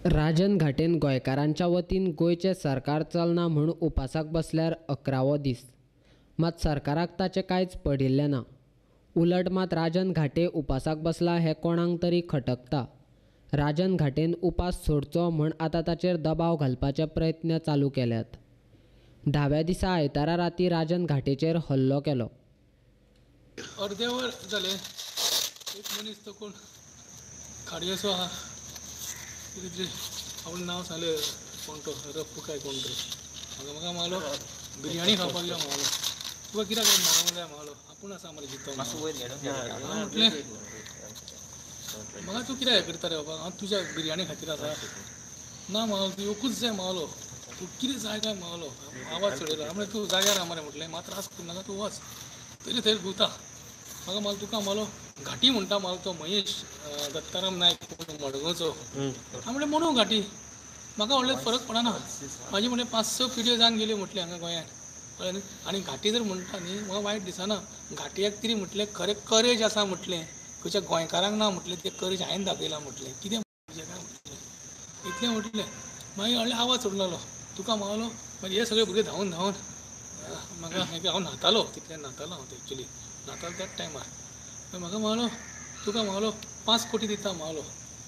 राजन घाटेन गोंयकारांच्या वतीन गोंयचें सरकार चलना म्हूण उपासाक बसल्यार 11वो दीस. मात सरकाराक ताचें कांयच पडिल्लें ना. उलट मात राजन घाटे उपासाक बसला हें कोणाक तरी खटकता. राजन घाटेन उपास सोडचो म्हूण आतां ताचेर दबाव घालपाचे प्रयत्न चालू केल्यात. 10व्या दिसा आयतारा राती राजन घाटेचेर हल्लो केलो. अर्दे वर जालें एक मनीस तो कोण खाडयेचो आहा कितें तरी आपलें नांव सांगलें कोण तो रप्पू काय कोण तरी म्हाका म्हाका मागलो बिरयानी खावपाक यो मागलो तुका कित्याक मरोंक जाय मागलो आपूण आसा मरे जितो म्हटलें म्हाका तूं कित्याक हें करता रे बाबा हांव तुज्या बिरयानी खातीर आसा ना मागलो तूं येवकूच जाय मागलो तूं कितें जाय काय मागलो आवाज चडयलो म्हणलें तूं जाग्यार आहा मरे म्हटलें म्हाका त्रास करूं नाका तूं वच तरी थंय घुंवता म्हाका मागलो तुका मागलो घाटी म्हणटा मागलो तो महेश दत्ताराम नायक मडगांवचो हांव म्हणलें म्हणू घाटी म्हाका व्हडलें फरक पडना म्हाजी म्हणलें 5-6 पिड्यो जावन गेल्यो म्हटलें हांगा गोंयांत कळ्ळें न्ही. आनी घाटी जर म्हणटा न्ही म्हाका वायट दिसना घाटयाक तरी म्हटलें खरें करेज आसा म्हटलें खंयच्या गोंयकारांक ना म्हटलें तें करेज हांवें दाखयलां म्हटलें कितें काय म्हटलें इतलें म्हटलें. मागीर व्हडलें आवाज सोडूंक लागलो तुका मागलो मागीर हे सगळे भुरगे धांवन धांवन म्हाका हांव न्हातालो तितल्यान न्हातालो हांव एक्चुली न्हातालो त्याच टायमार म्हाका मागलो तुका मागलो 5 कोटी दिता मागलो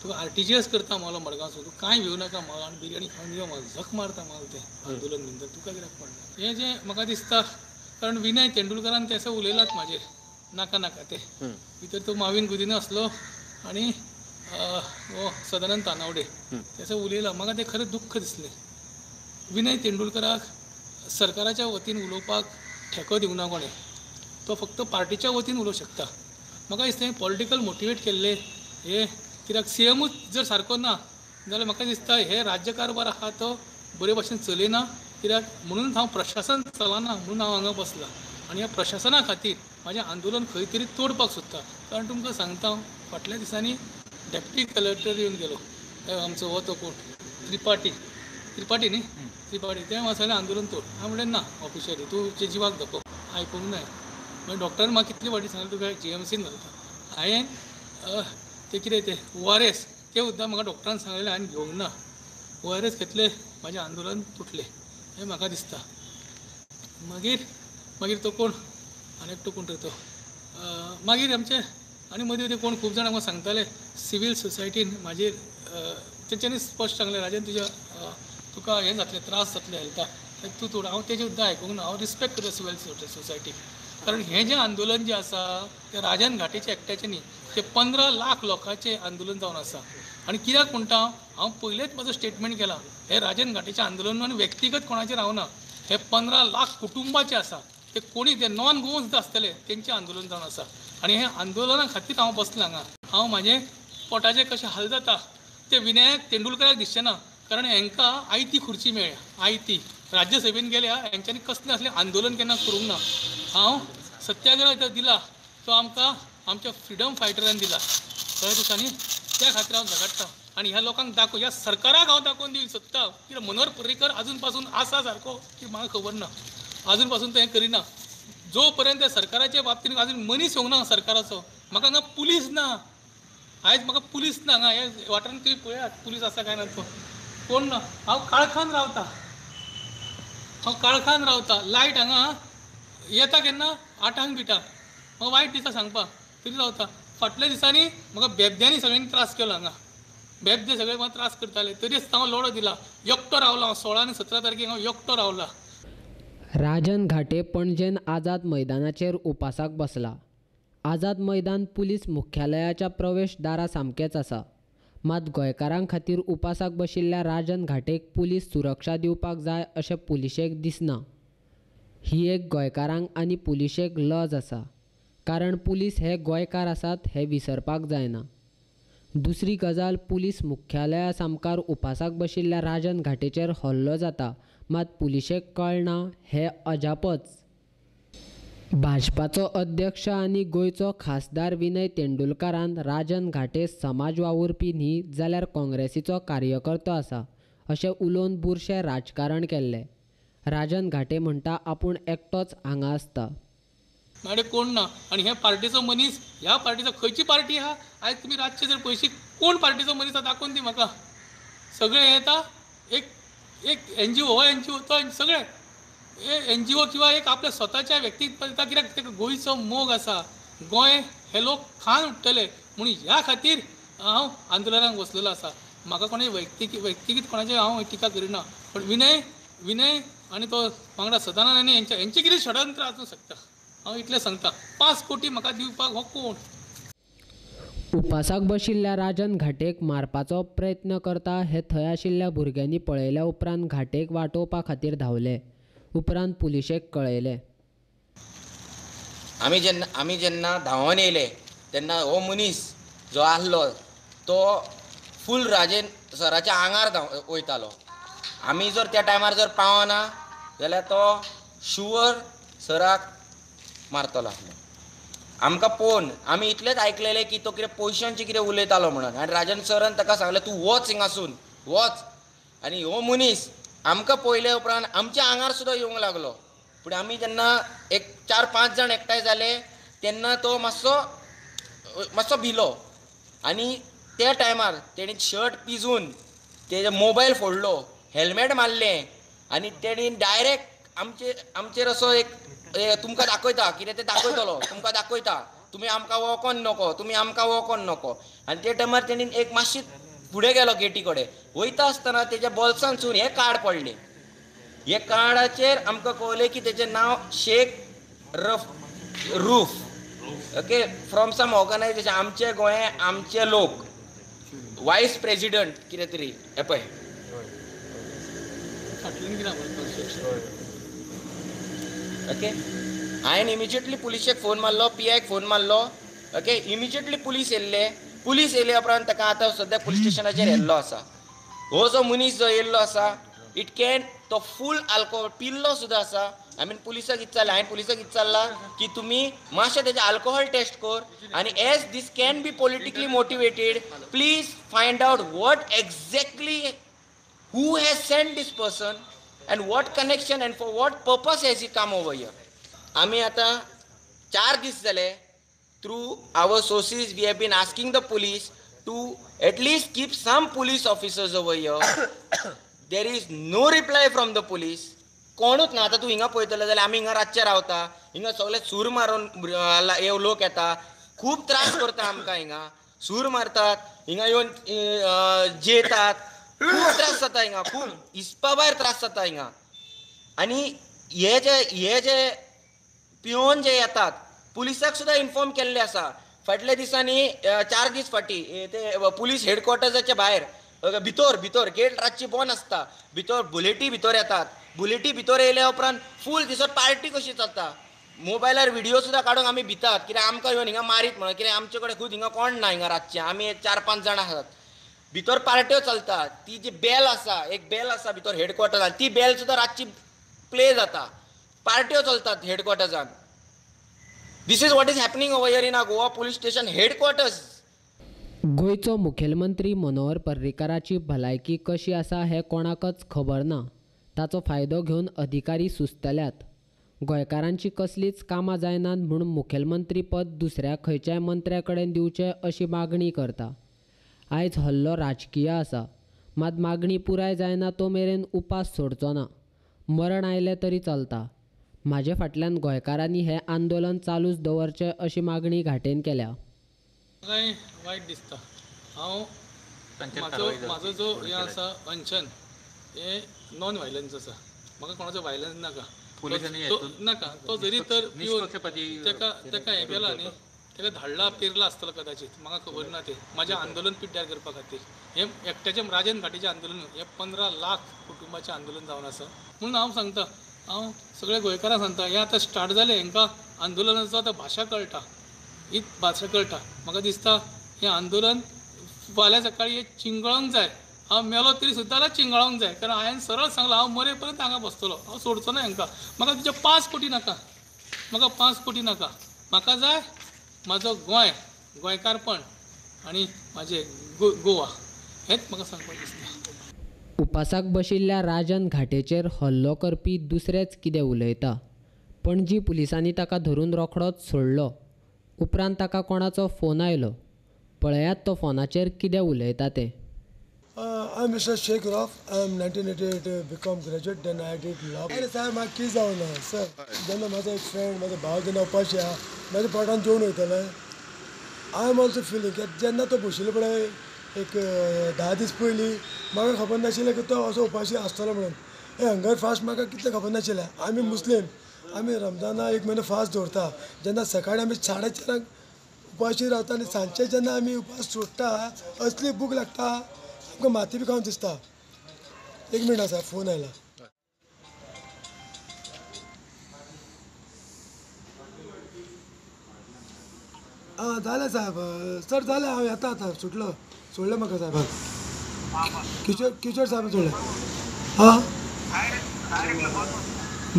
तुका RTGS करता मागलो मडगांवचो तूं कांय घेवं नाका मागलो आनी बिरयानी खावन यो मागलो झक मारता मागलो तें आंदोलन भितर तुका कित्याक पडना हें जें म्हाका दिसता. कारण विनय तेंडुलकरान तें उलयलात म्हाजेर नाका नाका तें भितर तो माविन गुदिन्हो आसलो आनी हो सदानंद तानावडे तें उलयलां म्हाका तें खरें दुख्ख दिसलें. विनय तेंडुलकराक सरकाराच्या वतीन उलोवपाक ठेको दिवंक ना कोणें, तो फक्त पार्टीच्या वतीन उलोवंक शकता. म्हाका दिसता हें पॉलिटिकल मोटिवेट केल्लें हें कित्याक CMूच जर सारको ना जाल्यार म्हाका दिसता हे राज्यकारभार आहा तो बरे भाशेन चलयना कित्याक म्हणून हांव प्रशासन चलना म्हणून हांव हांगा बसलां आनी ह्या प्रशासना खातीर म्हाजें आंदोलन खंय तरी तोडपाक सोदता. कारण तुमकां सांगता हांव फाटल्या दिसांनी डेप्युटी कलेक्टर येवन गेलो आमचो हो तो कोण त्रिपाठी त्रिपाठी न्ही त्रिपाठी तें म्हाका सांगलें आंदोलन तोड. हांव म्हणलें ना ऑफिशियली तुजें जिवाक धोको आयकूंक नाय. मागीर डॉक्टरान म्हाका कितले फावटी सांगलें तुका GMCन घालता हांवें तें कितें तें ORS तें सुद्दां म्हाका डॉक्टरान सांगलें हांवें घेवंक ना. ORS घेतलें म्हाजें आंदोलन तुटलें हें म्हाका दिसता. मागीर मागीर तो कोण आनी एकटो कोण तरी तो मागीर आमचे आनी मदीं मदीं कोण खूब जाणां म्हाका सांगताले सिवील सोसायटीन म्हाजेर तेंच्यांनी स्पश्ट सांगलें राजन तुज्या तुका हें जातलें त्रास जातले हेल्थाक तूं तोड. हांव तेजें सुद्दां आयकूंक ना. हांव रिस्पेक्ट करता सिवील सोसायटीक कारण हें जें आंदोलन जें आसा तें राजन घाटेचें एकट्याचें न्ही तें 15 लाख लोकांचें आंदोलन जावन आसा. आनी कित्याक म्हणटा हांव पयलेंच म्हाजो स्टेटमेंट केलां हें राजन घाटेचें आंदोलन आनी व्यक्तिगत कोणाचें रावना हें 15 लाख कुटुंबाचें आसा ते कोणी ते नॉन गोवन सुद्दां आसतले तेंचें आंदोलन जावन आसा. आनी हें आंदोलना खातीर हांव बसलां हांगा. हांव म्हाजें पोटाचें कशें हाल जाता तें विनायक तेंडुलकराक दिसचें ना कारण हांकां आयती खुर्ची मेळ्ळ्या आयती राज्यसभेन गेल्या हेंच्यांनी कसलें असलें आंदोलन केन्ना करूंक ना. हांव सत्याग्रह दिला तो आमकां आमच्या फ्रिडम फायटरान दिला कळ्ळें तुका न्ही त्या खातीर हांव झगडटा आनी ह्या लोकांक दाखोव ह्या सरकाराक हांव दाखोवन दिवंक सोदता कित्याक मनोहर पर्रीकर आजून पासून आसा सारको की म्हाका खबर ना आजून पासून तो हें करिना जो पर्यंत सरकाराच्या बाबतीन आजून मनीस येवंक ना सरकाराचो म्हाका हांगा पुलीस ना आयज म्हाका पुलीस ना हांगा ह्या वाठारांत तुमी पळयात पुलीस आसा काय ना तो कोण ना. हांव काळखान रावता हांव काळखान रावता लायट हांगा येता केन्ना 8आंक बिटा म्हाका वायट दिसता सांगपाक तरी रावता. फाटल्या दिसांनी म्हाका बेबद्यांनी सगळ्यांनी त्रास केलो हांगा बेबदे सगळे म्हाका त्रास करताले तरी आसतना हांव लढो दिला एकटो रावला हांव 16 आनी 17 तारखेक हांव एकटो रावला. राजन घाटे पणजेन आझाद मैदानाचेर उपासाक बसला. आझाद मैदान पुलीस मुख्यालयाच्या प्रवेश दारा सामकेंच आसा. मात गोंयकारां खातीर उपासाक बशिल्ल्या राजन घाटेक पुलीस सुरक्षा दिवपाक जाय अशें पुलिशेक दिसना. ही एक गोंयकारांक आनी पुलिशेक लज आसा कारण पुलीस हे गोंयकार आसात हें विसरपाक जायना. दुसरी गजाल पुलीस मुख्यालया सामकार उपासाक बशिल्ल्या राजन घाटेचेर हल्लो जाता मात पुलिशेक कळना हें अजापच. भाजपाचो अध्यक्ष आनी गोंयचो खासदार विनय तेंडुलकारान राजन घाटे समाज वावुरपी न्ही जाल्यार काँग्रेसीचो कार्यकर्तो आसा अशें उलोवन बुरशें राजकारण केल्लें. राजन घाटे म्हणटा आपूण एकटोच हांगा आसता म्हाजे कोण ना आनी ह्या पार्टीचो मनीस ह्या पार्टीचो खंयची पार्टी आहा आयज तुमी रातचे जर पयशी कोण पार्टीचो मनीस आहा दाखोवन दी म्हाका. सगळे येता एक एक एनजीओ हो एनजीओ तो सगळे एनजीओ किंवा एक आपल्या स्वताच्या व्यक्तीक कित्याक ताका गोंयचो मोग आसा, गोंय हे लोक खान उठ्ठले म्हणून ह्या खातीर हांव आंदोलनाक बसलेलो आसा. म्हाका कोणाय व्यक्तिगत कोणाचेर हांव टिका करिना, पण विनय विनय आनी तो वांगडा सदानंद आनी हेंचे कितें षडयंत्र आसूंक शकता, हांव इतलें सांगता. 5 कोटी म्हाका दिवपाक हो कोण? उपासाक बशिल्ल्या राजन घाटेक मारपाचो प्रयत्न करता हे थंय आशिल्ल्या भुरग्यांनी पळयल्या उपरांत घाटेक वाटोवपा खातीर धांवले. उपरांत पुलिशेक कळयले. आमी जेन्ना धांवन येयले तेन्ना हो मनीस जो आहलो तो फूल राजन सराच्या आंगार वयतालो. आमी जर त्या टायमार जर पावना जाल्यार तो शुवर सराक मारतलो आसलो. आमकां पळोवन आमी इतलेंच आयकलेलें की तो कितें पयशांचें कितें उलयतालो म्हणून, आनी राजन सरान ताका सांगलें तूं वच हिंगासून वच. आनी हो मनीस आमकां पळयल्या उपरांत आमच्या आंगार सुद्दां येवंक लागलो. पूण आमी जेन्ना एक 4-5 जाण एकठांय जाले तेन्ना तो मातसो मातसो भिलो आनी त्या टायमार तेणी शर्ट पिजून तेजे मोबायल फोडलो, हेल्मेट मारलें आनी तेणी डायरेक्ट आमचेर असो एक तुमकां दाखयता कितें तें दाखयतलो, तुमकां दाखयता, तुमी आमकां वळखोन नको, तुमी आमकां वळखोन नको. आनी त्या टायमार तेणी एक मातशी फुडें गेलो गेटी कडेन, वयता आसतना तेज्या बोल्सांतसून हें कार्ड पडलें. हे कार्डाचेर आमकां कळ्ळें की तेजें नांव Sheikh Rauf, okay, from some organisation, आमचे गोंय आमचे लोक, वायस प्रेसिडंट कितें तरी हें पळय. ओके, हांवें इमिजिएटली पुलिशेक फोन मारलो, पी आयक फोन मारलो. ओके, इमिजिएटली पुलीस येयल्ले. पुलीस येयल्या उपरांत ताका आतां सद्या पुलीस स्टेशनाचेर येयल्लो आसा. हो जो मनीस जो येयल्लो आसा it can तो फूल आल्कोहोल पिल्लो सुद्दां आसा. I mean पुलिसाक विचारलें, हांवें पुलिसाक विचारलां की तुमी मातशें तेजें आल्कोहोल टेस्ट कर आनी as this can be politically motivated please find out what exactly who has sent this person and what connection and for what purpose has he come over here. आमी आतां 4 दीस जाले through our sources we have been asking the police to at least keep some police officers over here. There is no reply from the police. कोणूच ना. आतां तूं हिंगा पळयतलो जाल्यार आमी हिंगा रातचे रावता, हिंगा सगळे सूर मारून लोक येता, खूब त्रास करता आमकां, हिंगा सूर मारतात, हिंगा येवन जेतात, खूब त्रास जाता हिंगा, खूब हिसपा भायर त्रास जाता हिंगा. आनी हे जे पिवन जे येतात पुलिसाक सुद्दां इन्फॉर्म केल्ले आसा. फाटल्या दिसांनी 4 दीस फाटीं ते पुलीस हेडक्वॉर्टर्साच्या भायर भितर भितर गेट रातची बंद आसता, भितर बुलेटी भितर येतात. बुलेटी भितर येयल्या उपरांत फूल दिसत पार्टी कशी चलता. मोबायलार व्हिडियो सुद्दां काडूंक आमी भितात कित्याक आमकां येवन हिंगा मारीत म्हणून, कित्याक आमचे कडेन खूब हिंगा कोण ना, हिंगा रातचे आमी 4-5 जाणां आसात. भितर पार्ट्यो चलतात, ती जी बेल आसा, एक बेल आसा भितर हेडक्वॉर्टर्सान, ती बेल सुद्दां रातची प्ले जाता, पार्ट्यो चलतात हेडक्वॉर्टर्सान. This is what is happening over here in our Goa police station headquarters. गोंयचो मुखेलमंत्री मनोहर पर्रीकाराची भलायकी कशी आसा हें कोणाकच खबर ना. ताचो फायदो घेवन अधिकारी सुस्तल्यात. गोंयकारांची कसलीच कामां जायनात म्हूण मुखेलमंत्री पद दुसऱ्या खंयच्याय मंत्र्या कडेन दिवचें अशी मागणी करता. आयज हल्लो राजकीय आसा, मात मागणी पुराय जायना तो मेरेन उपास सोडचो ना. मरण आयलें तरी चलता. म्हाजे फाटल्यान गोंयकारांनी हें आंदोलन चालूच दवरचें अशी मागणी घाटेन केल्या. म्हाकाय वायट दिसता. हांव म्हाजो जो हें आसा अनशन हें नॉन व्हायलन्स आसा, म्हाका कोणाचो व्हायलन्स नाका, नाका. तो जरी तर ताका ताका हें केला न्ही, ताका धाडला पेरला आसतलो कदाचित, म्हाका खबर ना तें. म्हाजें आंदोलन पिड्ड्यार करपा खातीर हें एकट्याचें राजन घाटीचें आंदोलन हें 15 लाख कुटुंबाचें आंदोलन जावन आसा. म्हणून हांव सांगता, हांव सगळ्या गोंयकारांक सांगता, हें आतां स्टार्ट जालें, हांकां आंदोलनाचो आतां भाशा कळटा, ही भाशा कळटा. म्हाका दिसता हें आंदोलन फाल्यां सकाळीं चिंगळोंक जाय. हांव मेलो तरी सुद्दां जाल्यार चिंगळोंक जाय, कारण हांवें सरळ सांगलां हांव मरे पर्यंत हांगा बसतलो, हांव सोडचो ना हांकां. म्हाका तुजे 5 कोटी नाका, म्हाका 5 कोटी नाका, म्हाका जाय म्हाजो गोंय, गोंयकारपण आनी म्हाजें गोवा, हेंच म्हाका सांगपाक दिसता. उपासाक बशिल्ल्या राजन घाटेचेर हल्लो करपी दुसरेच कितें उलयता. पणजी पुलिसांनी ताका धरून रोखडोच सोडलो. उपरांत ताका कोणाचो फोन आयलो. पळयात तो फोनाचेर कितें उलयता तें. I am Mister Sheikh Rauf. I am 1988 BCom graduate. Then I did law. अरे साहेब म्हाका कितें जावं ना सर. जेन्ना म्हाजो एक फ्रेंड म्हाजो भाव जेन्ना उपाशी आहा म्हाज्या पोटान जेवण वयतलें. I am also feeling की जेन्ना तो बशिल्लो पळय एक 10 दीस पयलीं म्हाका खबर नाशिल्लें की तो असो उपाशी आसतलो म्हणून. हे हंगर फास्ट म्हाका कितलें खबर नाशिल्लें. आमी मुस्लीम, आमी रमजाना एक म्हयनो फास्ट दवरता. जेन्ना सकाळीं आमी 4:30 उपाशी रावता आनी सांजचे जेन्ना आमी उपास सोडटा असली भूक लागता आमकां माती बी खावन दिसता. एक मिनट आसा, फोन आयला. आं जालें साहेब, सर जालें, हांव येता आतां. सुटलो, सोडलें म्हाका साहेबान. किशोर किशोर साहेबान सोडलें. आं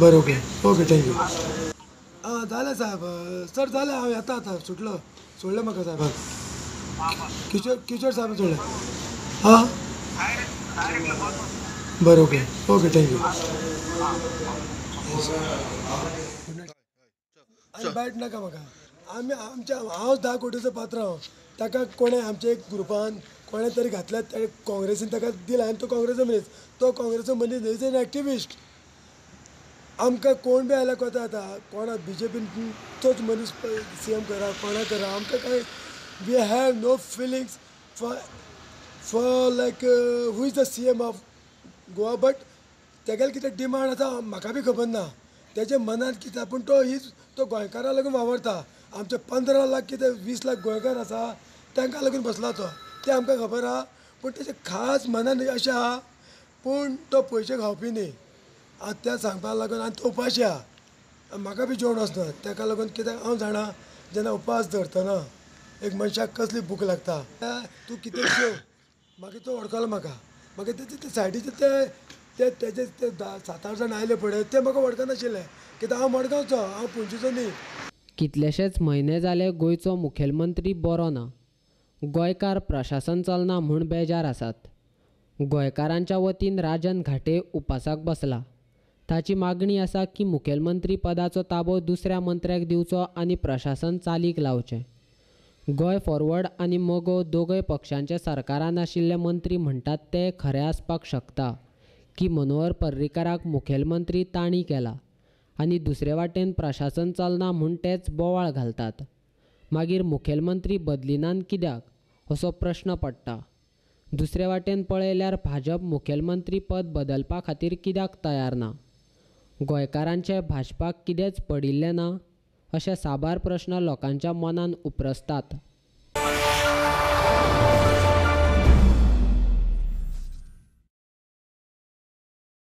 बरें, ओके ओके, thank you. आं जालें साहेब, सर जालें, हांव येता आतां. सुटलो, सोडलें म्हाका साहेबान. किशोर किशोर साहेबान सोडलें. आं बरें, ओके ओके, thank you. आनी बायट नाका म्हाका. आमी आमच्या हांव 10 कोटीचो पात्र हांव. ताका कोणें आमच्या एक ग्रुपान कोणें तरी घातल्या, ते काँग्रेसीन ताका दिला आनी तो काँग्रेसीचो मनीस, तो काँग्रेसीचो मनीस is an activist. आमकां कोण बी आयल्यार कोता जाता, कोणा बीजेपीन तोच मनीस सीएम करा, कोणा करा, आमकां कांय we have no feelings for like who is the CM of Goa. But तेगेलें कितें डिमांड आसा म्हाका बी खबर ना, तेज्या मनांत कितें, पूण तो हीच तो गोंयकारां लागून वावरता. आमचे 15 लाख कितें 20 लाख गोंयकार आसा तांकां लागून बसला तो, तें आमकां खबर आहा. पूण तेजें खास मनान अशें आहा, पूण तो पयशे खावपी न्ही. आतां त्या सांगपाक लागून आनी तो उपाशी आहा, म्हाका बी जेवण वचना ताका लागून. कित्याक हांव जाणा जेन्ना उपास धरतना एक मनशाक कसली भूक लागता. तूं कितें जेव, मागीर तो वळखलो म्हाका. मागीर ते सायडीचे ते तेजे ते 7-8 जाण आयले पळय ते म्हाका वळखनाशिल्ले, कित्याक हांव मडगांवचो, हांव पणजेचो न्ही. कितलेशेच म्हयने जाले गोंयचो मुखेलमंत्री बरो ना. गोंयकार प्रशासन चलना म्हूण बेजार आसात. गोंयकारांच्या वतीन राजन घाटे उपासाक बसला. ताची मागणी आसा की मुखेलमंत्री पदाचो ताबो दुसऱ्या मंत्र्याक दिवचो आनी प्रशासन चालीक लावचें. गोंय फॉरवर्ड आनी मगो दोगय पक्षांचे सरकारान आशिल्ले मंत्री म्हणटात ते खरें आसपाक शकता की मनोहर पर्रीकाराक मुखेलमंत्री तांणी केला आनी दुसरे वाटेन प्रशासन चलना म्हूण तेच बोवाळ घालतात. मागीर मुखेलमंत्री बदलिनान कित्याक असो प्रश्न पडटा. दुसरे वाटेन पळयल्यार भाजप मुखेलमंत्री पद बदलपा खातीर कित्याक तयार ना? गोंयकारांचे भाजपाक कितेंच पडिल्लें ना? अशे साबार प्रश्न लोकांच्या मनान उप्रसतात.